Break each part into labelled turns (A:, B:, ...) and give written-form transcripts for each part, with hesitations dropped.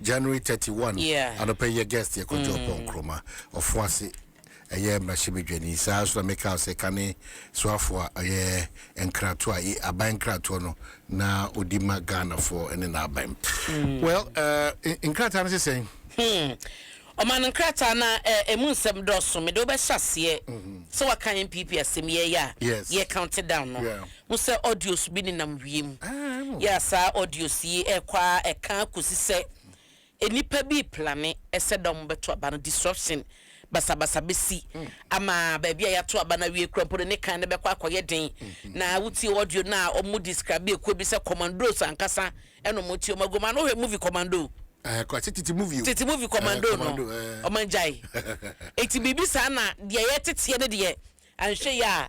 A: January 31.
B: Yeah.
A: Anɔpɛ yɛ guest yɛ Kojo Oppong Nkrumah, Ɔfoase ɛyɛ mmarahyɛbadwani. Saa nso na meka sɛ kane soafo a ɛyɛ nkratoɔ a aban nkratoɔ no na ɔdi ma Ghanafoɔ ne n'aban. Well, nkrataa no sɛ sɛn?
B: Ɔma no nkrataa na ɛmu nsɛm dɔɔso. Mede wobɛhyɛ aseɛ sɛ waka NPP asɛm yɛyɛ a yɛ count down no mo sɛ audios bi nenam wiem.
A: Ah, mo.
B: Yɛ saa audios yi ɛkɔ a ɛka kɔsi sɛ nnipa bi plan ɛsɛ dɔm bɛto aba no, disruption, basabasa bɛsi ama baabi a yɛato aba no awie kura mpo no ne kan no bɛkɔ akɔyɛ den. Na wotie audio no a, ɔmo describe ekuo bi sɛ commandos ankasa, ɛna ɔmo tie ɔmo agoma no. Wohwɛ movie Commando?
A: Kɔ sɛ tete movie o.
B: Tete movie Commando
A: Eh,
B: no.
A: Commando, eh.
B: Ɔman gyae eti biribi saa na deɛ yɛteteɛ no deɛ anhwɛ yi a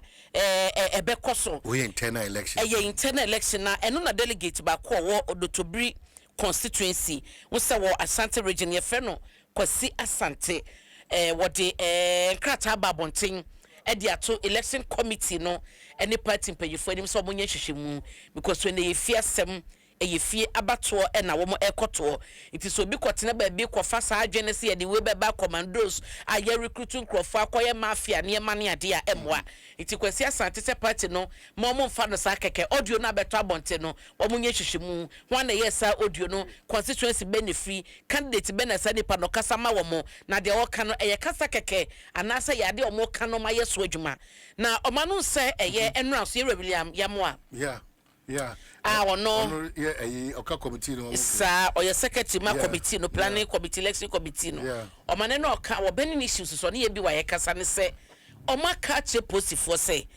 B: ɛbɛkɔ so.
A: Woyɛ internal election.
B: Ɛyɛ internal election na ɛno na delegate baako a ɔwɔ Odotobiri constituency wosɛ wɔ Asante Region, yɛfrɛ no Kwasi Asante, wɔde nkrataa ba abɔnten ɛde ato election committee no ɛne party mpanyinfoɔ anim sɛ wɔn nyɛ nhwehwɛmu, because wɔn ɛyɛ fie asɛm, ɛyɛ fie abatoɔ ɛna wɔn ɛkɔtoɔ. Nti sɛ obi kɔtena baabi kɔfa saa adwene sɛ yɛde wei bɛba, commandos a yɛ recruit nkurɔfoɔ akɔyɛ mafia nneɛma ne adeɛ a ɛmmoa. Nti Kwasi Asante sɛ party no ma wɔn mfa no saa kɛkɛ. Audio no abɛtɔ abɔnten no, wɔn nyɛ nhwehwɛmu. Wɔn na ɛyɛ saa audio no, constituency bɛ ne firi, candidate bɛ na saa nipa no kasa ma wɔn, na deɛ ɔka no ɛyɛ kasa kɛkɛ anaasɛ yɛ adeɛ a wɔn ka no ma yɛ so adwuma. Na ɔma no sɛ ɛyɛ ɛnura so yɛwura William Yamoa a ɔno
A: ɔno yɛ ɛyi ɔka committee no.
B: Saa, ɔyɛ secretary ma committee no, planning committee, election committee no. Ɔma ne na ɔka wɔ burning issues so. Ɔne yɛ bi wɔ ayɛ kasa ne sɛ ɔmo aka akyerɛ polisifoɔ sɛ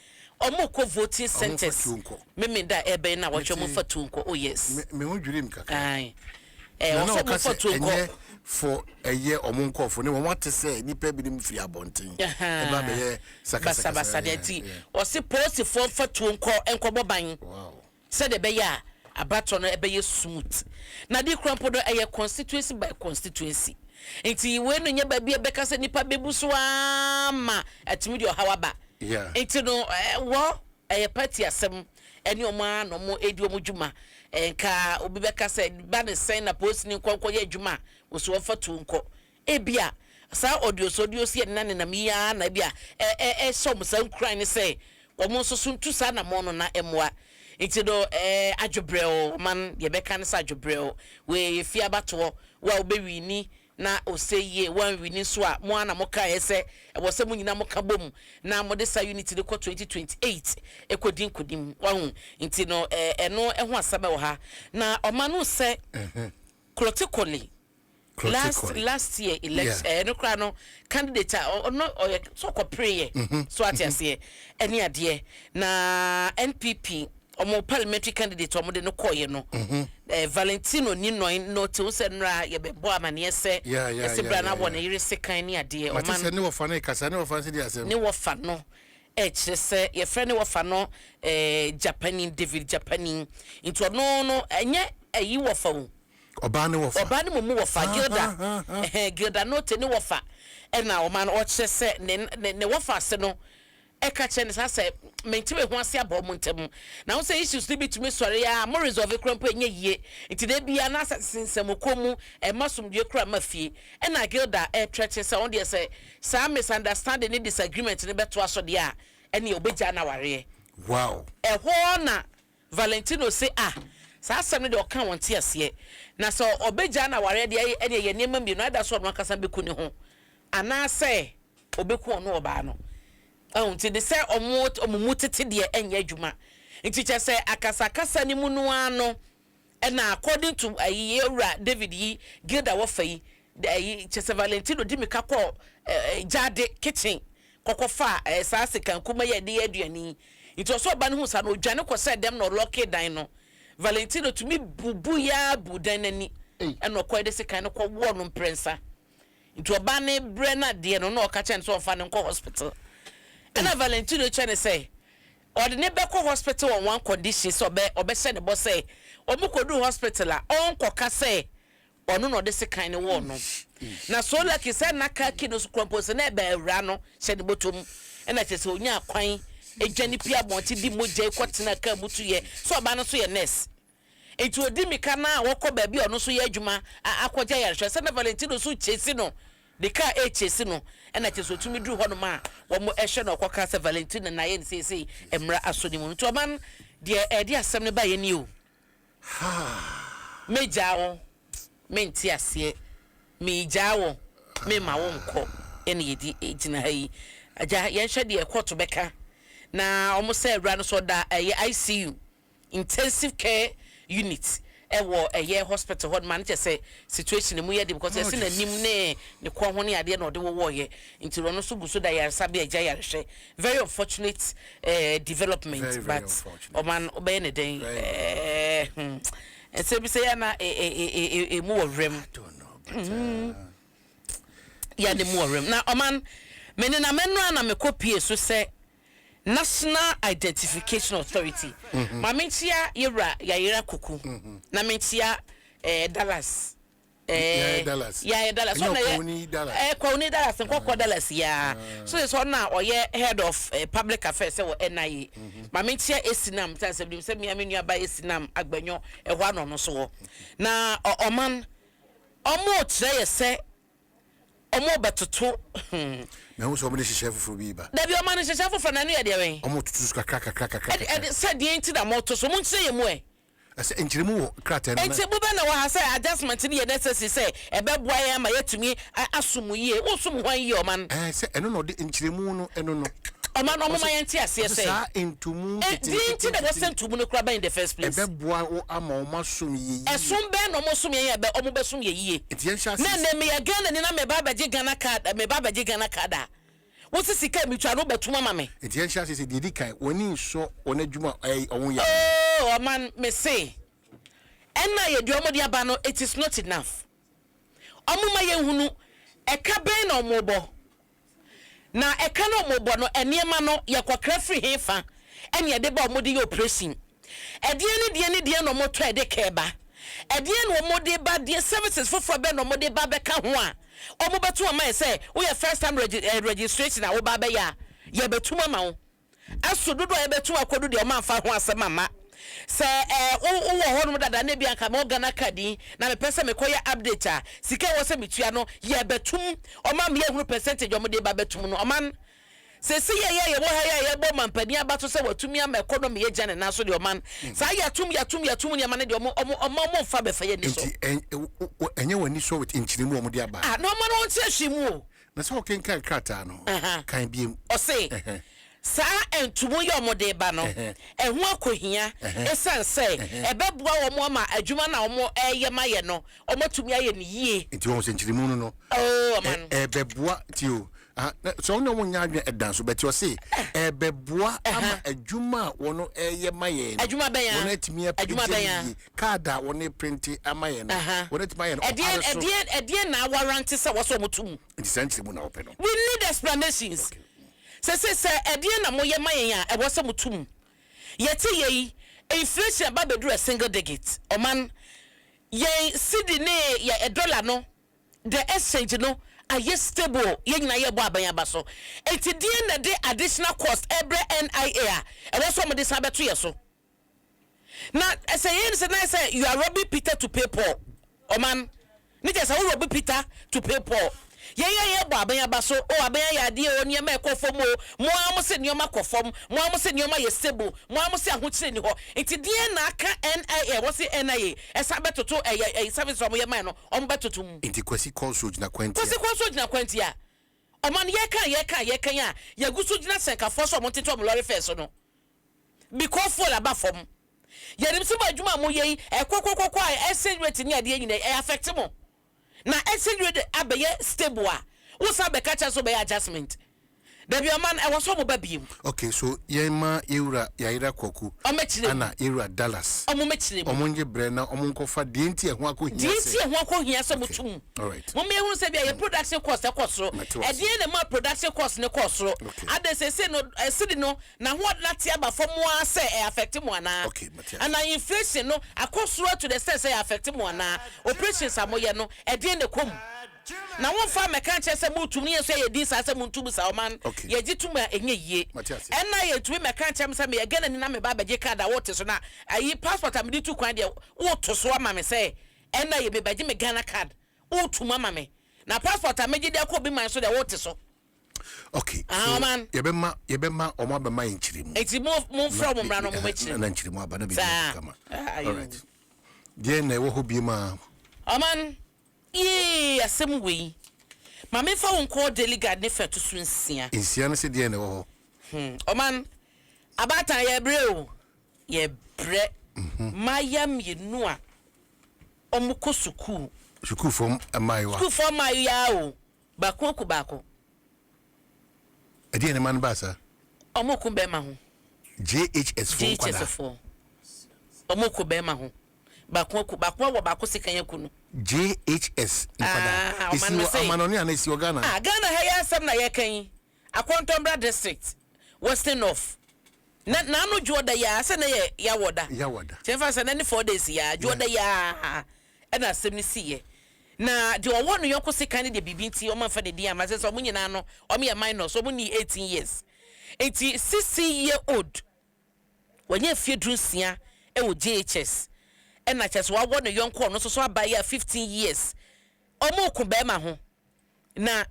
B: ɔmo kɔ voting centers
A: tuo nkɔ.
B: Mímí da ɛbɛn na wɔtwe ɔmo
A: Mete-
B: fa tuo nkɔ. Oh yes.
A: Me ho dwiri m kakra.
B: Ayi ɛɛ
A: Na na
B: wɔsɛ
A: ɔka
B: ɔmo fa
A: sɛ
B: tuo nkɔ.
A: ɛnyɛ for ɛyɛ ɔmo nkɔɔfo ne wɔn ate sɛ nipa binom firi abɔnten ɛba bɛyɛ sakasakasa.
B: Basabasa deɛ ti ɔsi polisifoɔ fa tuo nkɔ nkɔbɔ ban sɛdeɛ ɛbɛyɛ a abatɔ no ɛbɛyɛ smooth. Na de kura mpo no, ɛyɛ constituency by constituency, nti wei no nyɛ baabi a ɛbɛka sɛ nipa bɛbu so ama ɛtumi de ɔhaw aba. Nti no wɔ ɛyɛ party asɛm ɛne ɔmo a na ɔmo edi ɔmo dwuma. Nka obi bɛka sɛ ba ne sɛn na polisi ne nkɔ nkɔyɛ adwuma a wosi wɔfa tuo nkɔ. Ebia saa audio so audio si yɛ nena nenam yi ara na ebia ɛ ɛ ɛhyɛ ɔmo saa nkuran ne sɛ wɔn nso so ntu saa namɔ no na ɛmoa. Nti no adwobrɛw ɔman yɛbɛka ne sɛ adwobrɛw wei efi abatoɔ wo a wobɛwin na ose yie, wanwin nso a mo ana mo kaeɛ sɛ ɛwɔ sɛ mo nyinaa mo ka bom na mo de saa unity de kɔ 2028 ɛkɔdi nkonim wahu. Nti no ɛno ɛho asɛm ɛwɔ ha. Na ɔma no sɛ Klottey Korle last year election ɛno koraa no, candidate a ɔno ɔyɛ so ɔkɔpere yɛ so ate aseɛ ɛne adeɛ na NPP ɔmo parliamentary candidate ɔmo de no kɔɔyɛ no, Valentino ni nɔn no te sɛ nnora yɛbɛbɔ amaneɛ sɛ ɛsɛ bra na wɔ ne yere sekan ne adeɛ.
A: Mate sɛ ne wɔfa no kasa ne wɔfa no sɛ di asɛm.
B: Ne wɔfa no ɛkyerɛ sɛ yɛfrɛ ne wɔfa no Japani, David Japani. Nti ɔno no ɛnyɛ ɛyi wɔfa o.
A: Ɔbaa ne wɔfa.
B: Ɔbaa ne mu wɔfa Gilda. Ɛhɛn, Gilda Note ne wɔfa ɛna ɔma no ɔkyerɛ sɛ ne wɔfa ase no ɛka kyerɛ ne saa sɛ mente me ho ase abɔ ɔmo ntɛm na ho sɛ issues no bi tumi sɔre a mo resolve kora mpo ɛnyɛ yie. Nti da bia na asɛ sensɛmukɔ mu ɛma somdue kora ma fie. Ɛna Gilda ɛtrɛkyɛ sɛ ɔno deɛ sɛ saa misunderstanding ne disagreement no bɛtoa so deɛ a, ɛne ɔbɛgya no awareɛ. Ɛhɔ na Valentino se ah, saa asɛm no deɛ ɔka wɔn te aseɛ na sɛ ɔbɛgya no awareɛ deɛ, ɛne ɛyɛ nneɛma mmienu ada so: ɔno ankasa bɛku ne ho anaasɛ ɔbɛku ɔno ɔbaa no. Ɛho nti de sɛ ɔmo mu tete deɛ ɛnyɛ adwuma. Nti kyɛ sɛ akasakasa ne mu no ara no, ɛna according to ayi ewura David yi, Gilda wɔfa yi ayi kyɛ sɛ Valentino di mika kɔ gyaade kitchen kɔkɔ fa saa sikankuma yɛ de yɛ aduane yi. Nti ɔsɔ ɔba no ho sa no odwane kɔ sɛ dɛm na ɔlock dan no. Valentino tumi bubu yaa bu dan n'ani ɛna ɔkɔ de sekan no kɔ wɔɔ no mprɛnsa. Nti ɔbaa ne brɛ no adeɛ no na ɔka kyɛn sɛ ɔfa no nkɔ hospital. Ɛna Valentino kyɛ ne sɛ ɔde ne bɛkɔ hospital on one condition, sɛ ɔbɛhyɛ ne bɔ sɛ ɔmo kɔdu hospital a, ɔnkɔka sɛ ɔno na ɔde sekan ne wɔɔ no. Na so lucky sɛ naka ki no so kurɔmpo sɛ na ɛbɛ awura no hyɛ ne bɔtɔ mu. Ɛna kyerɛ sɛ onya kwan edwa ne pia abɔnten di mogya kɔtena kaa mu tu yɛ sɛ ɔbaa no so yɛ nurse. Nti ɔdi mmirika no a wɔkɔ baabi a ɔno nso yɛ adwuma akɔgye ayarehwɛ. Sɛ na Valentino nso rekyesi no, ne kaa ɛrekyesi no, ɛna kyerɛ sɛ ɔtumi duru hɔnom a wɔhwɛ no, ɔkɔka sɛ Valentino na ayɛ no seesei mmara asɔ ne mu. Nti ɔman deɛ ɛde asɛm no baeɛ nie o. Mɛgyaa wo, mente aseɛ. Meregyaa wo, meremma wo nkɔ. Ɛna yɛdi gyina ha yi. Agya, yɛnhwɛ deɛ kɔɔto bɛka. Na wɔn sɛ awura no so ɔda ɛyɛ ICU. Intensive care unit ɛwɔ ɛyɛ hospital hɔ nom a ne kyɛ sɛ situation no mu yɛ den because yɛse n'anim ne ne kɔn ho ne adeɛ na ɔde wowɔɔyɛ nti ɔno nso gu so da yaresabea agya yarehwɛ. Very unfortunate eh, development.
A: Very, very
B: but
A: unfortunate.
B: Ɔman wobɛyɛ ne dɛn?
A: Very.
B: Eh, nsɛm bi sɛ yɛ na ɛmu wɔ werɛm.
A: I don't know, but
B: yɛ ne mu wɔ werɛm na ɔman me nenam ɛno a na mekɔ pie so sɛ National Identification Authority. Ma menkyia yɛwura Yayera Kuku na menkyia eh, Dallas. Eh,
A: Yaya Dallas.
B: Yaya Dallas.
A: Ɛnyɛ
B: Ɔna yɛ
A: Ɔkwawuni Dallas.
B: Eh, Kwawuni Dallas, nkɔkɔ Dallas yaa. So sɛ ɔna ɔyɛ head of public affairs sɛ wɔ NIA. Ma menkyia Esinam, sɛ sɛ sɛ mea me nua ba Esinam Agbanyo ɛhɔ ano ɔno so wɔ. Na ɔman ɔmo kyerɛ yɛ sɛ ɔmo bɛtoto.
A: Mehu sɛ ɔmo de hyehyɛ foforɔ bi ba.
B: Dabi, ɔma no nhyehyɛ foforɔ na ɛno yɛ deɛ wɛn?
A: Ɔmo tutu so kakra kakra kakra.
B: Ɛde
A: kakra.
B: Ɛde sɛ deɛ nti na moto so, monkyerɛ yɛ mu ɛ.
A: Ɛsɛ nkyerɛmu wɔ krataa no mu.
B: Nti bobɛ na wɔ ha sɛ adjustment no yɛ necessary sɛ ɛbɛboa yɛn ama yɛatumi asom yie. Wosom hwan yie, ɔman?
A: Ɛɛ, sɛ ɛno na ɔde nkyerɛmu no ɛno no.
B: Ɔman no, ɔmoma yɛnte aseɛ
A: Ɔsɛ
B: sɛ
A: saa ntomu
B: deɛ nti na
A: nketenkete
B: wɔsɛ ntomu no koraa ba in the first place.
A: Ɛbɛboa wo ama ɔmo asom yie yie.
B: Ɛsom bɛn na ɔmo som yɛn a ɛbɛ ɔmo bɛsom yɛ yie?
A: Nti yɛnhyɛ
B: Na
A: ase.
B: nnɛ meyɛ Ghana ni na meba abɛgye Ghana card, meba abɛgye Ghana card a, wosi sika a metua no wobɛtum ama me?
A: Nti yɛnhyɛ ase sɛ deɛ edi kan, wɔn ani nsɔ wɔn adwuma a ɛyɛ ɔmo yɛ.
B: Oh, ɔman, mese ɛna yɛ deɛ ɔmo de aba no, it is not enough. Ɔmo ma yɛnhunu ɛka bɛn na ɔmo bɔ. Na ɛka na ɔmo bɔ no, nneɛma no yɛkɔkra firi he fa ɛne yɛde ba ɔmo de yɛ operation? Ɛdeɛn ne deɛn ne deɛn na ɔmo tɔ ɛde kɛɛ ba? Ɛdeɛn na ɔmo de ba? Deɛ services foforɔ bɛn na ɔmo de ba bɛka ho a ɔmo bɛto ama yɛ sɛ woyɛ first time registration a woba abɛyɛ a yɛbɛtum ama wo? Aso dodoɔ a yɛbɛtum akɔdu deɛ, ɔmo amfa ho asɛm ama sɛ wo wowɔ hɔnom dada na ebi anka mewɔ Ghana card yi na mepɛ sɛ mekɔyɛ update a, sika a ɛwɔ sɛ metua no yɛbɛtum. Ɔmo ama yɛhunu percentage a ɔmo de ba bɛtum no. Ɔman sɛsi yɛ yɛ yɛwɔ ha yɛ a yɛbɔ mampanin aba so sɛ watumi ama economy yɛ ne nan so deɛ, ɔman saa yɛatum yɛatum yɛatum nneɛma no deɛ, ɔmo ɔmo mfa bɛfa yɛ ani so.
A: Nti ɛnyɛ wɔn ani sɔ with nkyerɛmu a ɔmo de aba?
B: Ah, na ɔmo no wɔn ti ahwi mu o.
A: Na sɛ ɔkenkan krataa no kan biem.
B: Ɔse saa ntomu yɛ ɔmo de ba no ɛho akɔhia ɛsiane sɛ ɛbɛboa wɔn ama adwuma na ɔmo ɛyɛ ma yɛ no, ɔmo atumi ayɛ no yie.
A: Nti wɔn sɛ nkyerɛmu no
B: Oo, ɔman no.
A: Ɛbɛboa ti o. Ah, sɛ ɔne ɔmo nya adwene ɛdan so bɛti, ɔse ɛbɛboa ama adwuma a wɔn ɛyɛ ma yɛn no
B: Adwuma bɛn a?
A: wɔn atumi
B: Adwuma
A: apagya
B: bɛn a?
A: yie. Card a wɔn print ama yɛn no, wɔn atumi ayɛ no
B: ɛdeɛn
A: ɔhare so.
B: Ɛdeɛn na awarante sɛ wɔsɛ ɔmo to mu?
A: Nti saa nkyerɛmu na wɔpɛ no.
B: We need explanations. Sɛ ɛdeɛn na moyɛ ma yɛn a ɛwɔ sɛ mo to mu? Yɛte yɛ yi, inflation aba bɛduru a single digit. Ɔman, yɛn cedi ne yɛ dollar no, the exchange no ayɛ stable. Yɛn nyinaa yɛbɔ aban aba so, eti deɛn na de additional cost ɛbrɛ NIA a ɛwɔ sɛ ɔmo de san bɛto yɛ so? Na ɛsɛ yɛn sɛ na sɛ you are robbing Peter to pay Paul. Ɔman ne kyɛ sɛ wo robbing Peter to pay Paul. Yɛn yɛ yɛbɔ aban aba so o, aban ayɛ adeɛ o, nneɛma ɛkɔ fam o. Mo ara mo sɛ nneɛma kɔ fam, mo ara mo sɛ nneɛma yɛ stable, mo ara mo sɛ ahokyere ni hɔ, nti deɛn na aka NIA wɔ se NIA ɛsan bɛtoto ɛyɛ service a wɔn yɛ man no, wɔn bɛtoto mu?
A: Nti Kwasi Kɔnso gyina kwantia.
B: Kwasi Kɔnso gyina kwantia. Ɔman, yɛka a yɛgu so gyina sɛnkafoɔ so a wɔn tete wɔn lorry fare so no because fuel aba fam. Yɛnim sɛ mo adwuma a moyɛ yi ɛkɔkɔkɔkɔ a, exchange rate ne adeɛ nyinaa ɛyɛ affect mo. Na exchange rate abɛyɛ stable a, wosan bɛka kyerɛ so bɛyɛ adjustment? Dabi, ɔman, ɛwɔ sɛ ɔmo ba biem.
A: Okay, so yɛn ma yɛwura Yayera Kwaku
B: ɔmɛkyerɛ mu.
A: Ana yɛwura Dallas
B: ɔmo mɛkyerɛ mu.
A: Ɔmo nye brɛ na ɔmo nkɔfa deɛ nti ɛho akɔ hia.
B: Deɛ nti
A: sɛ
B: ɛho akɔ hia sɛ mo tum.
A: All right.
B: Mo mmea sɛ bi a yɛ production cost ɛkɔ soro.
A: Mate wase.
B: Ɛdeɛn na ma production cost ne kɔ soro? Ade sese no, ɛsidi no na ho ate aba fam a sɛ ɛ affect mo anaa?
A: Okay, mate ase.
B: Ana inflation no akɔ soro to the extent sɛ ɛ affect mo anaa? Operations a moyɛ no, ɛdeɛn na ɛkɔ mu? Na womfa mmɛka nkyerɛ sɛ moretum ne yɛn nso yɛyɛ din saa sɛ montum saa ɔman
A: Okay.
B: yɛgye tom a ɛnyɛ yie.
A: Mate ase.
B: Ɛnna yɛntumi mmɛka nkyerɛ me sɛ meyɛ Ghanani na meba abɛgye card a wote so na ayi passport a mede tu kwan deɛ woto so ama me sɛ ɛnna yɛ mebɛgye me Ghana card wotum ama me na passport a megye de akɔ obi man so deɛ wote so.
A: Okay.
B: Ah,
A: So
B: ɔman.
A: yɛbɛma ɔmo abɛma yɛn nkyerɛmu.
B: Enti mo momfrɛ wɔn mmra na wɔn mmɛkyerɛ
A: Na
B: mu.
A: nkyerɛmu aba na biribi
B: Saa.
A: kama.
B: Ah, ayo.
A: Alright. Deɛ na ɛwɔ hɔ biem a?
B: Ɔman, yee, asɛm wei. Ma memfa wo nkɔ Daily Guide ne fɛ to so 6.
A: 6 no sɛ deɛ na ɛwɔ hɔ?
B: Ɔman, abaatan yɛbrɛ o. Yɛbrɛ. Mmayewa 2 a wɔkɔ sukuu.
A: Sukuufoɔ mmaayewa.
B: Sukuufoɔ mmaayewa o. Baako aku baako.
A: Ɛdeɛ ne ma no baa saa?
B: Ɔmo ko bɛrima ho.
A: JHS foɔ nkwadaa.
B: JHS foɔ. Ɔmo ko bɛrima ho. Baako aku baako awɔ baako sekan aku no.
A: JHS nkwadaa.
B: Ah,
A: Esi
B: ɔman no
A: wɔ
B: sɛ.
A: amanɔne ana esi wɔ Ghana?
B: Ah, Ghana ha yɛ asɛm na yɛka yi. Akɔntɔmbra District, Western North. Na n'ano dwoɔ da yaa sɛ na yɛ yawɔ da.
A: Yawɔ da.
B: Kyɛnfa sɛ na ne 4 days yaa dwoɔ da yaa ɛna asɛm no si yɛ. Na deɛ ɔwɔ no yɔnko sekan no deɛ, biribi nti ɔmo amfa ne din ama sɛ ɔmo nyinaa no ɔmo yɛ minors, ɔmo ni 18 years. Nti 16 year old, wɔnyɛ mfie 16 ɛwɔ JHS, ɛna kyɛ sɛ wawɔ ne yɔnko ɔno nso so abayewa 15 years, ɔmo ko bɛrima ho. Na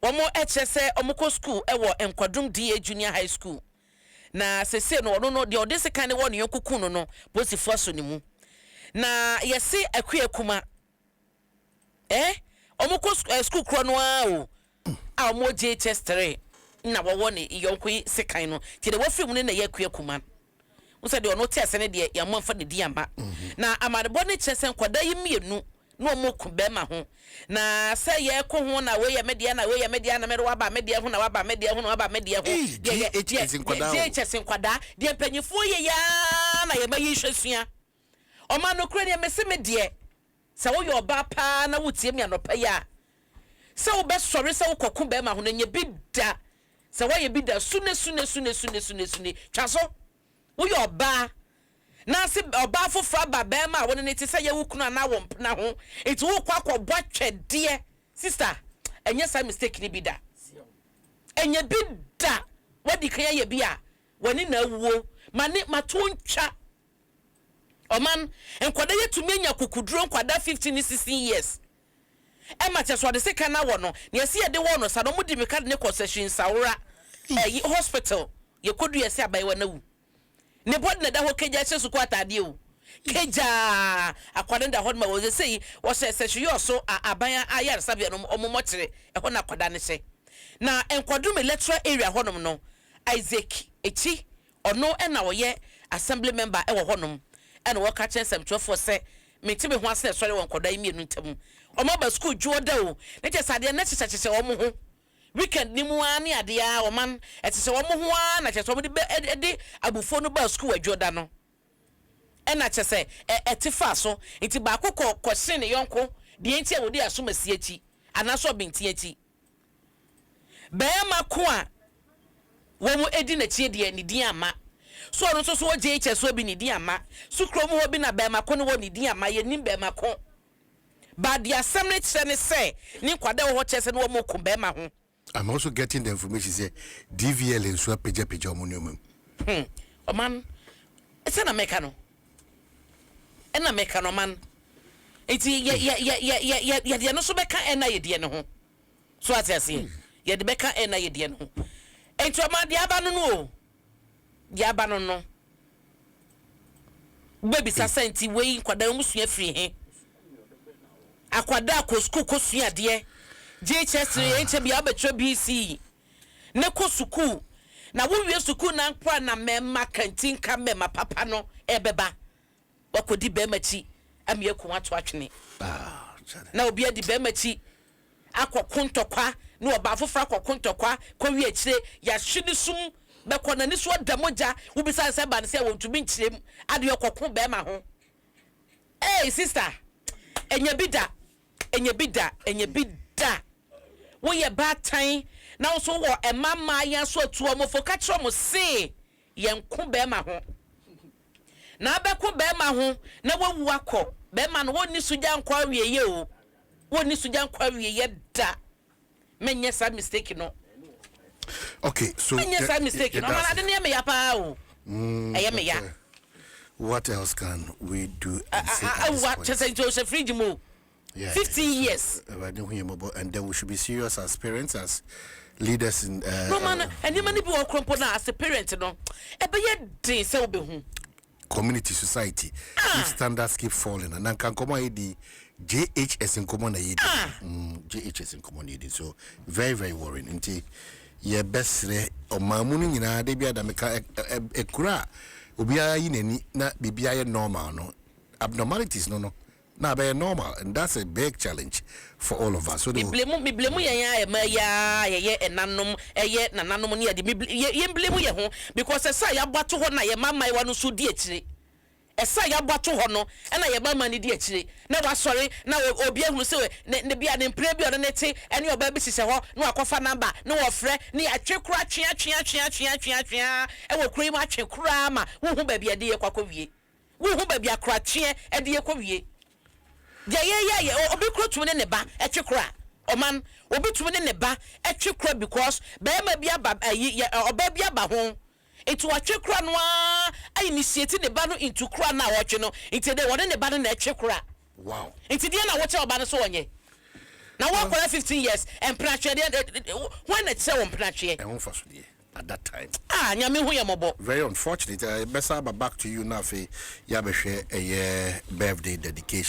B: wɔn kyerɛ sɛ ɔmo kɔ school ɛwɔ Nkwadum D/A Junior High School. Na sese no, ɔno no deɛ ɔde sekan ne wɔ ne yɔnko kun no, polisifoɔ aso ne mu. Na yɛse Akua Kuma ɔmo kɔ school korɔ no ara o, a ɔmo JHS 3 na wɔwɔ ne yɔnko yi sekan no. Nti deɛ wɔfiri mu no na ɛyɛ Akua Kuma n sɛ deɛ ɔno te ase ne deɛ yɛn mfa ne di ama. Na amanebɔ ne kyerɛ sɛ nkwadaa yi 2 na ɔmo ko bɛrima ho, na sɛ yɛko ho na wei yɛ me deɛ na wei yɛ me deɛ na mɛde waba me deɛ ho na waba me deɛ ho na waba me deɛ ho.
A: Ei,
B: Deɛ
A: JHS nkwadaa o.
B: JHS nkwadaa deɛ, mpanyinfoɔ yɛ yaa na yɛma yi hwɛ sua. Ɔma nokura deɛ mese me deɛ sɛ woyɛ ɔbaa paa na wotie mi anɔpa yi a, sɛ wobɛsɔre sɛ wokɔko bɛrima ho no, nyɛ bi da. Sɛ woayɛ bi da, sune sune sune sune sune sune twa so. Woyɛ ɔbaa na se ɔbaa foforɔ aba bɛrima a wɔne ne te sɛ yɛwo kunu anaa wɔ mpena ho nti wokɔ akɔbɔ atwɛdeɛ, sister, ɛnyɛ saa mistake ni bi da, ɛnyɛ bi da. Wadi kan ayɛ bi a wɔne na awuo ma ne ma to ntwa. Ɔman, nkwadaa yɛtumi anya kukuduro, nkwadaa 15 ne 16 years, ɛma kyɛ so ɔde sika na wɔ no na yɛsi yɛde wɔ no sa na ɔmo di mirika de ne kɔ Sɛhwi Nsawora ɛyi hospital. Yɛkɔdu, yɛsɛ abayewa no awu. Ne bɔde na ɛda hɔ kegya hyɛ sukuu ataadeɛ o, kegyaa akwadaa no da hɔ no ma wɔ sɛ yi wɔhyɛ Sɛhwi yɛ ɔso aban ayaresabea no ɔmo mɔkyerɛ ɛhɔ na akwadaa no hyɛ. Na Nkwadum electoral area hɔnom no, Isaac Ekyi, ɔno ɛna ɔyɛ assembly member ɛwɔ hɔnom, ɛna wɔka kyerɛ nsɛmtwerɛfoɔ sɛ mente me ho ase na ɛsɔre wɔ nkwadaa yi 2 ntam. Ɔmo aba sukuu dwoɔ da o, ne kyɛ sɛ adeɛ ne hyehyɛhyehyɛ wɔn ho weekend ni mu ara ne adeɛ a ɔman ɛhyehyɛ wɔn ho ara na kyɛ sɛ wɔn de bɛ ɛde abufuo no baa sukuu adwo da no, ɛna kyɛ sɛ ɛte fa so nti baako kɔ kɔhyɛn ne yɔnko deɛ nti a wɔde asomasi akyi anaasɛ ɔbɛnti akyi. Bɛrima ko a wɔn edi n'akyi deɛ, ne din ama so. Ɔno nso so wɔ JHS hɔ bi, ne din ama so. Kurom hɔ bi na bɛrima ko no wɔ ne din ama. Yɛnim bɛrima ko ba deɛ, asɛm no kyerɛ ne sɛ ne nkwadaa wɔ hɔ kyerɛ sɛ ne wɔn ko bɛrima ho.
A: I'm also getting the information sɛ DVLA nso apagyapagya ɔmo nneɛma mu.
B: Ɔman, sɛ na mɛka no, ɛna mɛka no, ɔman, nti yɛ yɛ yɛ yɛ yɛ yɛ yɛdeɛ no so bɛka ɛna yɛdeɛ no ho so ate aseɛ, yɛde bɛka ɛna yɛdeɛ no ho. Nti ɔman, deɛ aba no o, deɛ aba no wobɛbisa sɛ nti wei nkwadaa mu sua firi he? Akwadaa kɔ sukuu kɔ sua adeɛ JHS nkyɛn bia wobɛtwerɛ BECE ne kɔ sukuu na wowie sukuu na nkora na mmarima kantinka mmarima papa no ɛbɛba wakɔdi bɛrima akyi ama yɛku ato atwene.
A: Ah, kyale.
B: Na obi adi bɛrima akyi akɔko ntɔkwa na ɔbaa foforɔ akɔko ntɔkwa kɔwie akyire yɛahwe ne sum bɛkɔ n'ani so ɔda mogya. Wobisa sɛ ba no sɛ wɔntumi nkyerɛ mu adeɛ ɔkɔko bɛrima ho. Hey sister, ɛnyɛ bi da, ɛnyɛ bi da, ɛnyɛ bi da. Woyɛ baatan na wo nso wɔ ɛma mmaa so atu ɔmo fo, ka kyerɛ ɔmo se yɛnko bɛrima ho na abɛko bɛrima ho na wawu akɔ bɛrima no wɔnni so gya nkɔ awieyɛ o. Wɔnni sogya nkɔ awieyɛ da. Menyɛ saa mistake no.
A: Okay, so
B: Menyɛ saa mistake no. Ɔman, ade no yɛ me ya paa o, ɛyɛ me ya.
A: What else can we do and say at this
B: Awa
A: point?
B: Kyɛ sɛ nti ɔhyɛ fridge mu o. 15 years.
A: Awurade hu yɛn mmɔbɔ, and then we should be serious as parents, as leaders in
B: No man, nneɛma no bi wɔ koro mpo no, as a parent no, ɛbɛyɛ den sɛ wobɛhu.
A: Community, society.
B: Ah.
A: If standards keep falling, and nanka nkɔmɔ a yɛdi, JHS nkɔmɔ na yɛdi.
B: Ah.
A: JHS nkɔmɔ na yɛdi, so very very worrying. Nti yɛbɛsrɛ ɔman mu no nyinaa de bi adameka ɛkura a obiara yi n'ani na biribiara yɛ normal no, abnormalities no na abɛyɛ normal, and that's a big challenge for all of us. So they will,
B: Meblame yɛn a ɛma yi a yɛyɛ ɛnanom, ɛyɛ nananom ne yɛde yɛn blame yɛn ho, because ɛsɛ a yɛabɔ ato hɔ na yɛn mmaayewa no nso di akyire. Ɛsɛ a yɛabɔ ato hɔ no ɛna yɛn mmarima no di akyire na wasɔre na obi ahunu sɛ ne bi a ne mpire bi a ɔne ne te ɛne ɔbaa bi hyehyɛ hɔ na wakɔfa number na wɔfrɛ ne yɛatwe kora twea twea twea twea twea twea ɛwɔ kuro yi mu, atwe koraa ma wohu baabi a ɛde yɛ kɔ akɔ wie, wohu baabi akoratweɛ ɛde yɛ kɔ wie. Deɛ yɛyɛ yɛ obi kuro tumi ne ne ba ɛtwe kora. Ɔman, obi tumi ne ne ba ɛtwe kora because bɛrima bi aba, ɛyi yɛ ɔbaa bi aba ho, nti wɔtwe kora no ara ayi initiate ne ba no into kora no a wɔtwe no, nti de wɔne ne ba no na ɛtwe kora. Nti deɛ na wɔkyɛ ɔba no so wɔnyɛ na wɔakɔla 15 years mpenatweɛ deɛ, wɔn na kyerɛ wɔn mpenatweɛ?
A: Ɛho fa so deɛ at that time.
B: Ah, Nyame hu yɛ mmɔbɔ.
A: Very unfortunate. Bɛsa aba back to you na afei yɛabɛhwɛ ɛyɛ birthday dedication.